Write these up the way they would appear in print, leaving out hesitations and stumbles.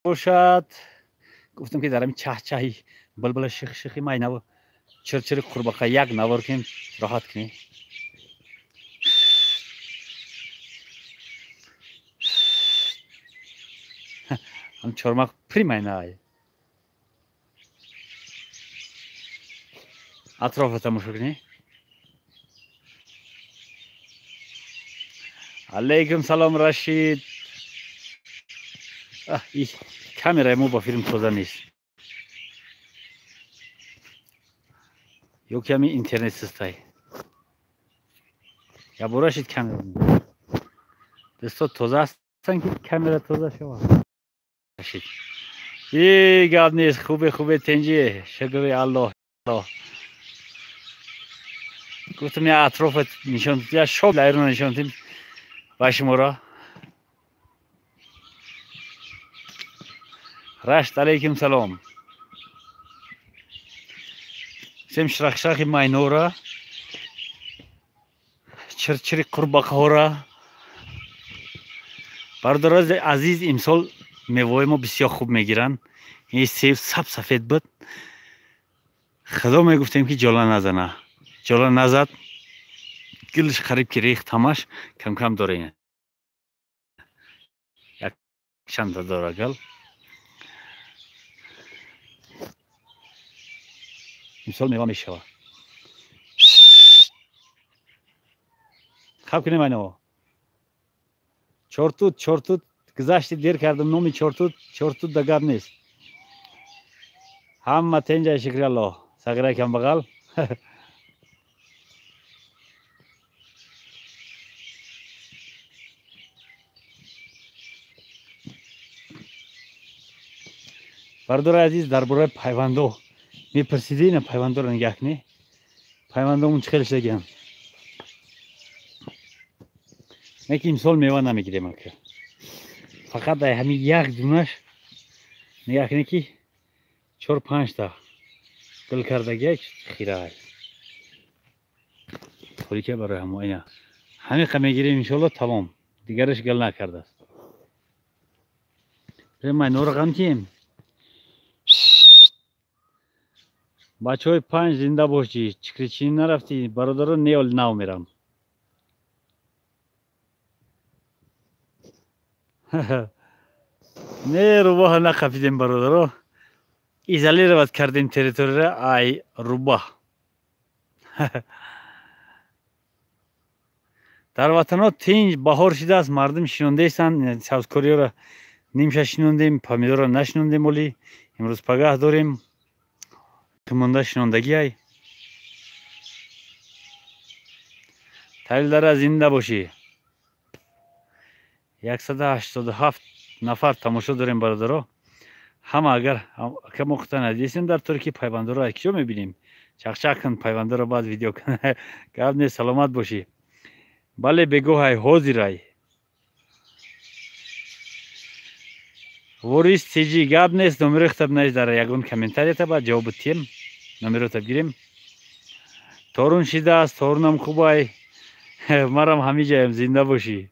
Бошад. Гуфтам ки дар ҳамин чаҳчаҳи булбула, ших-шихи майнаву чирчири қурбақа як навор кунем, роҳат кунем. Ҳам чормағ при майнаай. Атрофа тамошо кунӣ. Алейкум салом, Рашид. Камераи мо ба филм тоза нест ё ки ҳамин интернет систай. Ябора шид камера. Дӯсто, тоза ҳастанд ки камера тоза шавад. Рашид. И гап нест, хубе, хубе, тенҷи, шукри Аллоҳ. Гуфтам я атрофат нишон, я шоб лайрона нишон дим ба шуморо. Рашт, алейкум салом. Всем шрахшахи майнора, чирчири қурбақаҳора. Бародарози азиз, имсол мевои мо бисёр хуб мегиранд. Ин себ саб сафед буд. Худо мегуфтем ки ҷола назана. Ҷола назад. Гилш қариб ки рехт ҳамаш, кам-кам дора. Як чанда дора гал. Имсол мева мешавад. Хаб кунем айнаво. Чортут, чортут, гузашти дер кардам номи чортут, чортут да гап нест. Ҳама тенҷа, шукри Аллоҳ. Сағира камбағал. Бародари азиз, дар бораи пайвандо мепурсидӣ, ина пайвандоро нигаҳ кунӣ. Пайвандомон чӣ хел шудагиам. Не ки имсол мева намегирем ака. Фақат дар ҳамин як дунаш нигаҳ кунӣ ки чор панҷта гул кардагия хираай. Торика барои ҳамо ина. Ҳамиқа мегирем иншоалло, тамом. Дигараш гул накардааст. Майнора ғам кием. Бачаҳои панҷ, зинда бошӣ. Чикричинӣ нарафтӣ, бародаро? Не, оли нав мерам. Не, рубоҳа нақафидем, бародаро. Изолировать кардем территорияра ай рубоҳ. Дар ватанҳо тинҷ, баҳор шидааст, мардум шинондаистанд. Сабзкориёро нимша шинондем, помидорро нашинондем оли. Имрӯз пагаҳ дорем. Монда шинондагиай. Талдара, зинда бошӣ. 187 нафар тамошо дорем, бародаро. Ҳама агар ака мо хута надидесем дар турки пайвандоро аз киҷо мебинем? Чақчақ кун пайвандоро, баъд видео кун. Гап нест, саломат бошӣ. Бале, бегоҳай, ҳозирай. Ворис тиҷи, гап нест, номеро хитаб наис дар ягон комментарията, баъд ҷавоб тием. Номерота бигирем. Торун шидааст, торунам хубай. Марам ҳамиҷаям, зинда бошӣ.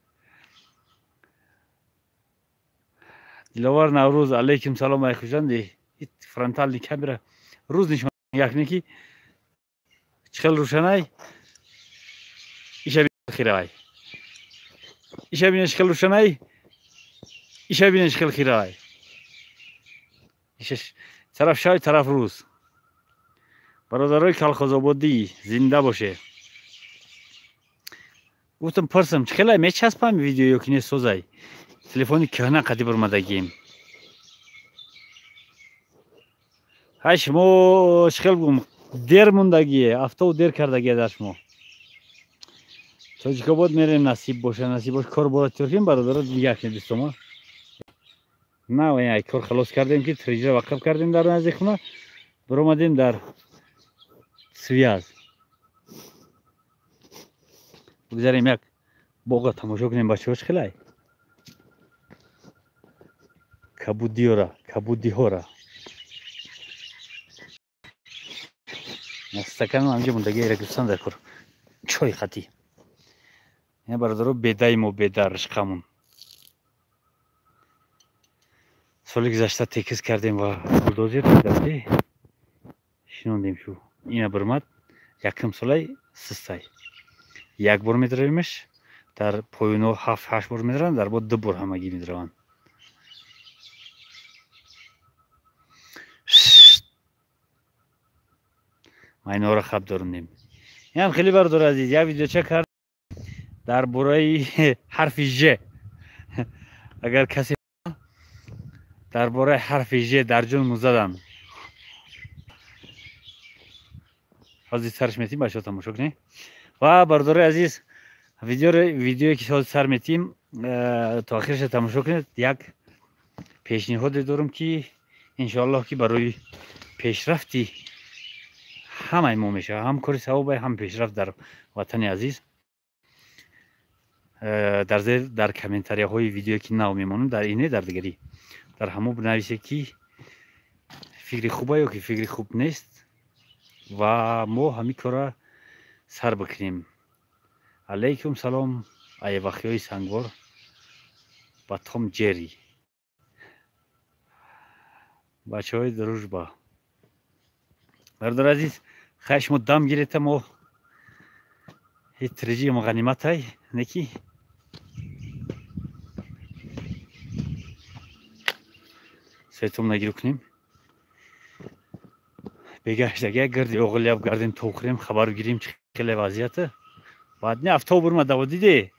Диловар Наврӯз, алейкум салом, ай хушанди. Фронтальный камера рӯз нишон якне ки чӣ хел рӯшанай. Иша хирай. Иша бинеш хел рӯшанай. Иша бинеш хел хирай. Иша тараф шай, тараф рӯз. Бародарои калхозободӣ, зинда боше. Гуфтам пурсам, чӣ хелай мечаспам видео ё ки не созай. Телефони кӯҳна қади бурмадагием. Ҳай, шумо чӣ хел бигӯм, дер мондагие, автобус дер кардагие дар шумо. Тоҷикобод мерем, насиб боша, насиб бош, кор бора тюрким, бародаро, нигаҳ кунед, дӯстома. На, ай кор халос кардем ки триҷра вақф кардем дар назди хона, биромадем дар связь. Бигзарем як боға тамошо кунем, бачаҳо, чӣ хелай. Кабудиёра, кабудиҳора. Стакану ҳамҷо мондагиро гирифтан дар кор. Чой хати. Ина, бародаро, бедаи мо, беда ришқамон. Соли гузашта текиз кардем ва булдозер дасти шинондем шу. Ина бирмад якум солай систай. Як бор медравимаш, дар поёно 7-8 бор медраванд, дар бо 2 бор ҳамагӣ медраванд. Ма инҳоро хаб дорунем. Инам хеле бародари азиз, як видеоча кард дар бораи ҳарфи Ж. Агар касе дар бораи ҳарфи Ж дар ҷон музадан. Ҳозир сарш метим, бачаҳо тамошо кунед. Ва бародари азиз, видеое ки ҳозир сар метим, то охирша тамошо кунед. Як пешниҳоде дорам ки иншоаллоҳ ки барои пешрафти ҳамаи мо мешавад, ҳам кори савобе, ҳам пешрафт дар ватани азиз. Дар зер дар комментарияҳои видеое ки нав мемонам, дар ине, дар дигарӣ, дар ҳамо бинависе ки фикри хуба ё ки фикри хуб нест ва мо ҳамин корра сар бикунем. Алайкум салом, айвахиёи сангвор ба Том Ҷерри, бачаҳои дружба. Бародари азиз, хай шумо дам гирета, мо ҳеҷ режим ғаниматай неки сетум нагиру кунем. Бегаштага гирди оғиляб гардем, тохӯрем, хабар гирем чӣ хеле вазъията. Баъд не автобур ма даво диде.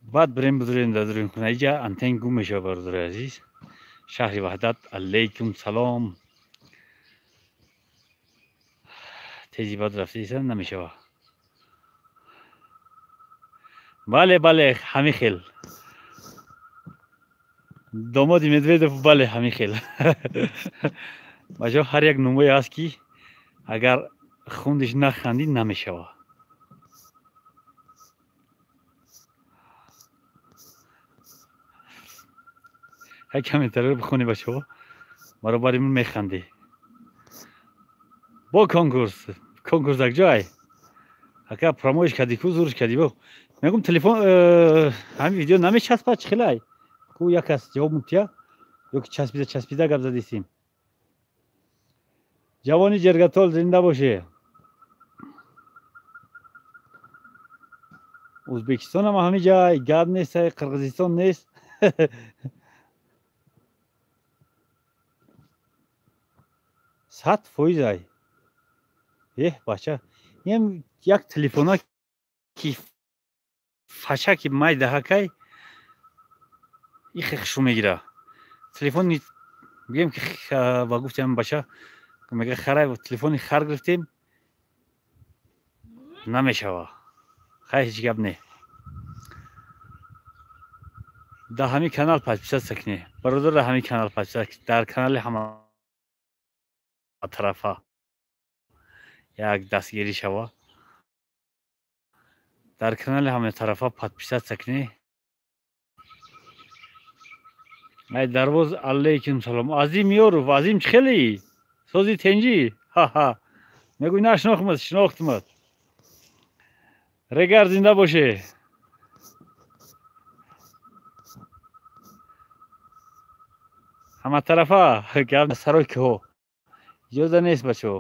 Баъд бирем бидурем дар дурем хона. Иҷа антен гум мешава, бародари азиз. Шаҳри Ваҳдат, алайкум салом. Тези бад рафтиса намешава. Бале, бале, ҳамин хел. Домоди Медведев, бале, ҳамин хел. Бачаҳо, ҳар як нумое ҳаст ки агар хундиш нахандӣ намешава. Ҳай комментариро бихонӣ бачаҳо, баробари ман механдӣ. Бо конкурс, конкурс як ҷой. Ака промоиш кардӣ ку, зурш кардӣ бо. Мегум телефон ҳамин видео намечаспад, чӣ хелай? Ку як кас ҷавоб мутия ё ки часпида часпида гап задистим. Ҷавони ҷергатол зинда боше. Ӯзбекистон ҳам ҳамин ҷай, гап нест, Қирғизистон нест. 100% ай. Эҳ бача, ин як телефона ки фачаки май даҳакай ихе хушу мегира. Телефони бигем ки ба гуфти ҳамин бача мега харай телефони хар гирифтем намешава. Хай ҳеҷ гап не. Дар ҳамин канал подписаться кунед. Бародар, дар ҳамин канал подписаться, дар канали ҳама тарафа як дастгирӣ шава. Дар канали ҳама тарафа подписаться кунед. Ай дарвоз, алайкум салом. Азим Ёров, Азим чӣ хелӣ? Сози тенҷӣ? Ха-ха. Мегӯй нашинохтмад, шинохтмад. Регар зинда боше. Ҳама тарафа гап сарои кӯҳо. Иҷоза нест бачаҳо.